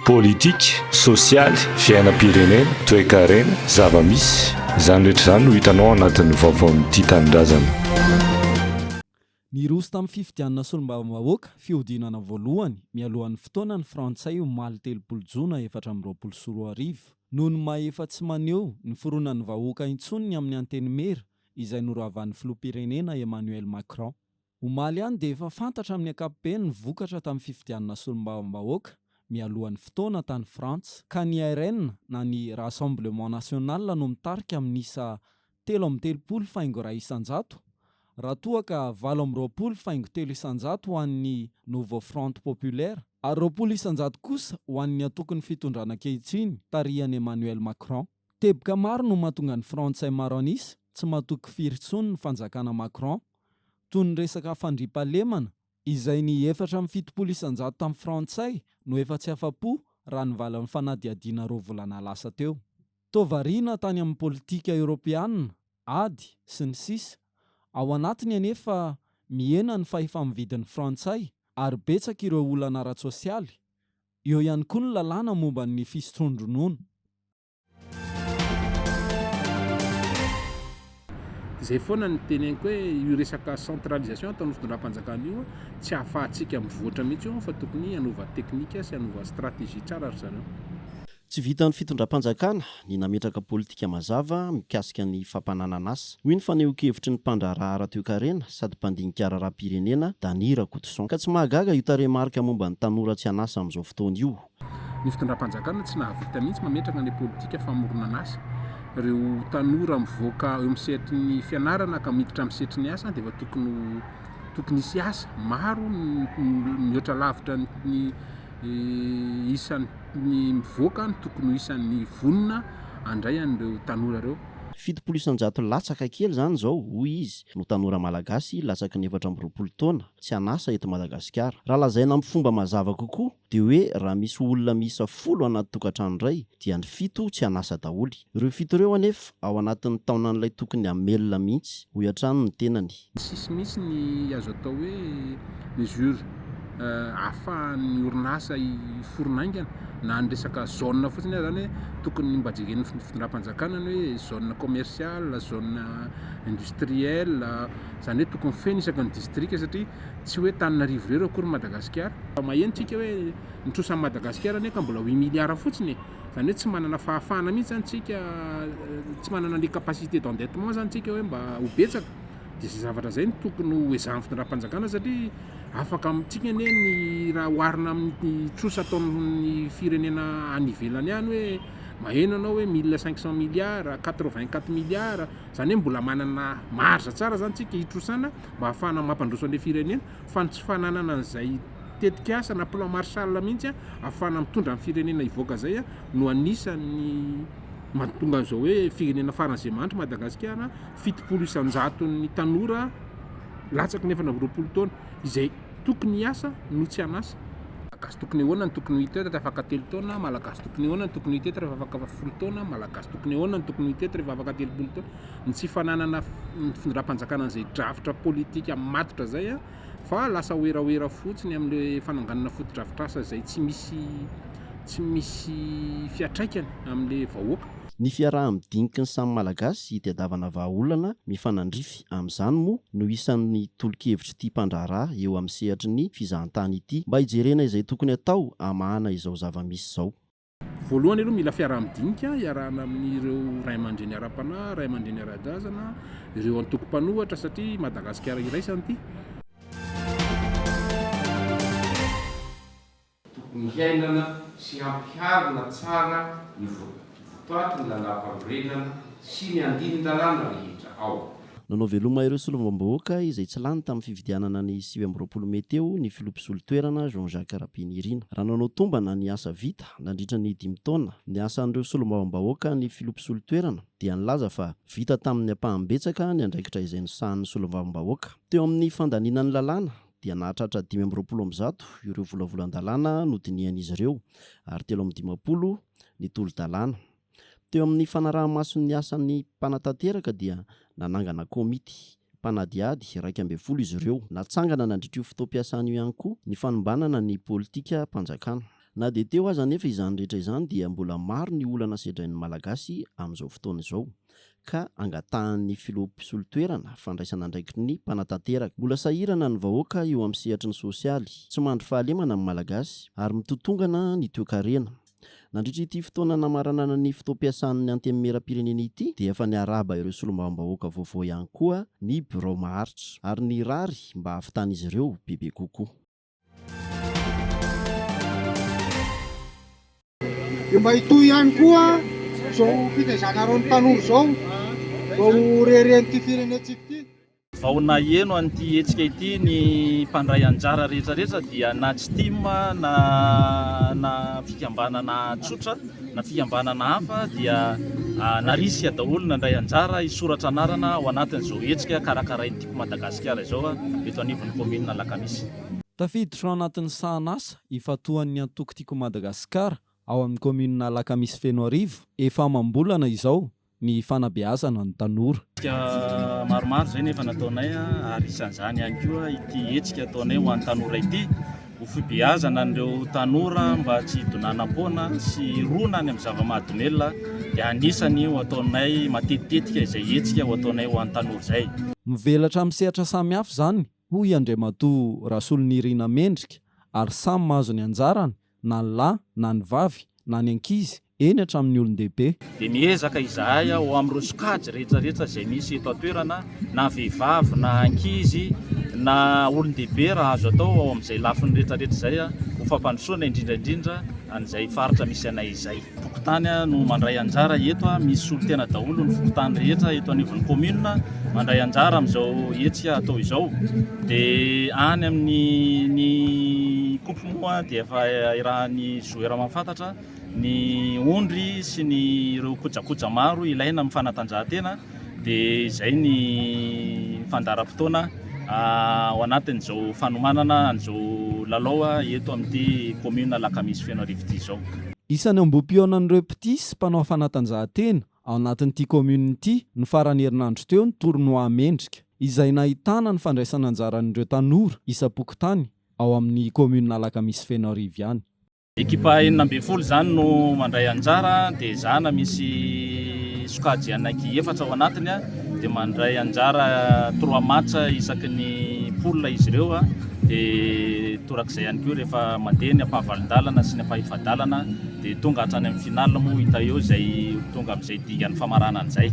Politika, sosialy, fiainam-pirenena, toekarena, zava-misy, izany rehetra izany no hitanao ao anatin'ny vaovaon'ny Tia Tanindrazana. Niroso tamin'ny fifidianana solombavambahoaka, fihodinana voalohany, mialohan'ny fotoana ny Frantsay omaly 30 jona 2024. Noho ny maha efa tsy maneho ny fironan'ny vahoaka intsony ny amin'ny Antenimiera izay noravan'ny filoham-pirenena Emmanuel Macron. Omaly ihany dia efa fantatra amin'ny ankapobeny ny vokatra tamin'ny fifidianana solombavambahoaka mialohan'ny fotoana tany Frantsa, ka ny RN na ny Rassemblement National no mitarika amin'ny isa 33,1%, raha toa ka 28,3% ho an'ny Nouveau Front Populaire ary 20% kosa ho an'ny antokon'ny fitondrana ankehitriny tarihan'i Emmanuel Macron. Teboka maro no mahatonga ny Frantsay maro an'isa tsy matoky firy intsony ny fanjakana Macron, toy ny resaka fandriampahalemana, izay ny 74% tamin'ny Frantsay no efa tsy afa-po raha ny valin'ny fanadihadiana roa volana lasa teo. Toa variana tany amin'ny politika eoropeanina, ady, sy ny sisa Ao anatiny anefa mihena ny fahefa-mividin'ny Frantsay ary betsaka ireo olana ara-tsosialy, eo ihany koa ny lalàna momba ny fisotroan-dronono. Izay foana no teneniko hoe io resaka centralisation ataon'ny fitondram-panjakana io tsy ahafahantsika mivoatra mihitsy io fa tokony hanova teknika sy hanova stratégie tsara ry zareo. Tsy vitan'ny fitondram-panjakana ny nametraka politika mazava mikasika ny fampananan'asa, hoy ny fanehoan-kevitry ny mpandraharaha ara-toekarena sady mpandinika raharaham-pirenena, Dany Rakotoson. Ka tsy mahagaga io tarehimarika momba ny tanora tsy an'asa amin'izao fotoana io. Ny fitondram-panjakana tsy nahavita mihitsy mametraka ilay politika famoronan'asa. Ireo tanora mivoaka eo amin'ny sehatry ny fianarana ka miditra amin'ny sehatry ny asa dia efa tokony ho tokony hisy asa maro mihoatra lavitra ny isan'ny mivoaka no tokony ho isan'ny vonona handray an'ireo tanora ireo. 70% latsaka kely izany izao, hoy izy, no tanora malagasy latsaky ny 24 taona tsy an'asa eto Madagasikara. Raha lazaina amin'ny fomba mazava kokoa dia hoe raha misy olona miisa folo anaty tokantrano iray dia ny fito tsy an'asa daholo. Ireo fito ireo anefa ao anatin'ny taonan'ilay tokony hamelona mihitsy, hoy hatrany ny tenany. Tsisy mihitsy ny azo atao hoe mesure ahafahan'ny orinasa hiforona haingana na ny resaka zone fotsiny aza zany hoe tokony mba jeren'ny fitondram-panjakana ny hoe zone commerciale, zone industrielle, zany hoe tokony feno isaky ny distrika satria tsy hoe Tananarivo irery akory Madagasikara. Maheno tsika hoe ny trosan'i Madagasikara anie ka mbola huit milliards fotsiny e! Zany hoe tsy manana fahafahana mihitsy zany tsika, tsy manana le capacité d'endettement zany tsika hoe mba ho betsaka, de zay zavatra zay no tokony ho ezahan'ny fitondram-panjakana satria afaka amintsika anie ny raha oharina amin'ny trosa ataon'ny firenena any ivelany any hoe maheno anao hoe 1500 milliards, 84 milliards, zany hoe mbola manana marge tsara zany tsika hitrosana mba hahafahana mampandroso an'ilay firenena fa ny tsy fananana an'izay tetikasa na plan Marshall mihitsy ahafahana mitondra ny firenena hivoaka izay no anisan'ny mahatonga an'izao hoe firenena faran'izay mahantra Madagasikara, 70 isan-jaton'ny tanora latsaky ny 24 taona izay tokony hiasa no tsy an'asa. Malagasy tokony ahoana no tokony ho hita eto rehefa afaka telo taona, Malagasy tokony ahoana no tokony ho hita eto rehefa afaka folo taona, Malagasy tokony ahoana no tokony ho hita eto rehefa afaka 30 taona. Ny tsy fananana ny fitondram-panjakana an'izay drafitra politika matotra izay fa lasa werawera fotsiny amin'ilay fananganana fotodrafitrasa izay tsy misy tsy misy fiantraikany amin'ilay vahoaka. Ny fiaraha-midiniky ny samy Malagasy hitadiavana vahaolana mifanandrify amin'izany moa no isan'ny tolo-kevitr'ity mpandraharaha eo amin'ny sehatry ny fizahantany ity mba hijerena izay tokony hatao hamahana izao zava-misy izao. Voalohany aloha mila fiaraha-midinika iarahana amin'ireo ray aman-dreny ara-panahy, ray aman-dreny ara-drazana, ireo antoko mpanohatra satria Madagasikara iraisana ity. Tokony hiainana sy hampiharina tsara ny votoatin'ny lalàmpanorenana sy ny andinin-dalàna rehetra ao. Nanao veloma ireo solombavambahoaka izay tsy lany tamin'ny fifidianana ny 29 mey teo ny filoha mpisolo toerana Jean Jacques Rabenirina. Raha nanao tombana ny asa vita nandritra ny dimy taona niasan'ireo solombavambahoaka ny filoha mpisolo toerana dia nilaza fa vita tamin'ny ampaham-betsaka ny andraikitra izay nosahanin'ny solombavambahoaka teo amin'ny fandaniana ny lalàna dia nahatratra 125 ireo volavolan-dalàna nodinihan'izy ireo ary 53 ny tolo-dalàna. Teo amin'ny fanaraha-maso ny asan'ny mpanatanteraka dia nanangana komity mpanadihady 11 izy ireo. Natsangana nandritra io fotoam-piasana io ihany koa ny fanombanana ny politikam-panjakana. Na dia teo aza anefa izany rehetra izany dia mbola maro ny olana sedrain'ny Malagasy amin'izao fotoana izao ka angatahan'ny filoha mpisolo toerana fandraisana andraikitry ny mpanatanteraka. Mbola sahirana ny vahoaka eo amin'ny sehatry ny sosialy, tsy mandry fahalemana ny Malagasy ary mitotongana ny toekarena. Nandritra ity fotoana namaranana ny fotoam-piasan'ny Antenimierampirenena ity dia efa niarahaba ireo solombavambahoaka vaovao ihany koa ny birao maharitra ary nirary mba hahavitan'izy ireo bebe kokoa. Dia mba hitohy ihany koa izao fitaizanareo ny tanora izao mba ho reharehan'ity firenentsika ity. Vao naheno an'ity hetsika ity ny mpandray anjara rehetra rehetra dia na tsy tim na na fikambanana tsotra na fikambanana hafa dia narisika daholo nandray anjara hisoratra anarana ao anatin'izao hetsika karakarain'ny Tiako Madagasikara izao eto anivon'ny kaominina Alakamisy. Tafiditra ao anatin'ny sahanasa ifantohan'ny antoko Tiako Madagasikara ao amin'ny kaominina Alakamisy Fenoarivo efa amam-bolana izao ny fanabeazana ny tanora. Hetsika maromaro izay no efa nataonay ary isan'izany ihany koa ity hetsika ataonay ho an'ny tanora ity ho fibeazana an'ireo tanora mba tsy hidonanam-poana sy hirona any amin'ny zava-mahadomelina dia anisany ho ataonay matetitetika izay hetsika ho ataonay ho an'ny tanora izay. Mivelatra amin'ny sehatra samihafa izany hoy Andriamatoa Rasolonirina Mendrika ary samy mahazo ny anjarany na ny lahy na ny vavy na ny ankizy, eny hatramin'ny olon-dehibe. Dia miezaka izahay ho amin'ireo sokajy rehetra rehetra izay misy eto an-toerana na vehivavy na ankizy na olon-dehibe raha azo atao ao amin'izay lafiny rehetra rehetra izay ho fampandrosoana indrindra indrindra an'izay faritra misy anay izay. Fokontany no mandray anjara eto, misy solontena daholo ny fokontany rehetra eto anivon'ny commune mandray anjara amin'izao hetsika atao izao. Dia any amin'ny ny coupe moa dia efa irahan'ny joueur mahafantatra ny ondry sy ny ireo kojakoja maro ilaina amin'ny fanatanjahantena dia izay ny fandaharam-potoana ao anatin'izao fanomanana an'izao lalao eto amin'ity commune Alakamisy Fenoarivo ity izao. Isan'ny ambohipihaonan'ireo mpitia sy mpanao fanatanjahantena ao anatin'ity commune ity ny faran'ny herinandro teo ny tournoi Mendrika, izay nahitana ny fandraisan'anjaran'ireo tanora isam-pokontany ao amin'ny commune Alakamisy Fenoarivo ihany. Ekipa 16 izany no mandray anjara dia ezahana misy sokajy ananky efatra ao anatiny dia mandray anjara trois match isaky ny poule izy ireo dia torak'izay ihany koa rehefa mandeha ny ampahavalon-dalana sy ny ampahefa-dalana dia tonga hatrany amin'ny finale moa hita eo izay ho tonga amin'izay dingan'ny famaranana izay.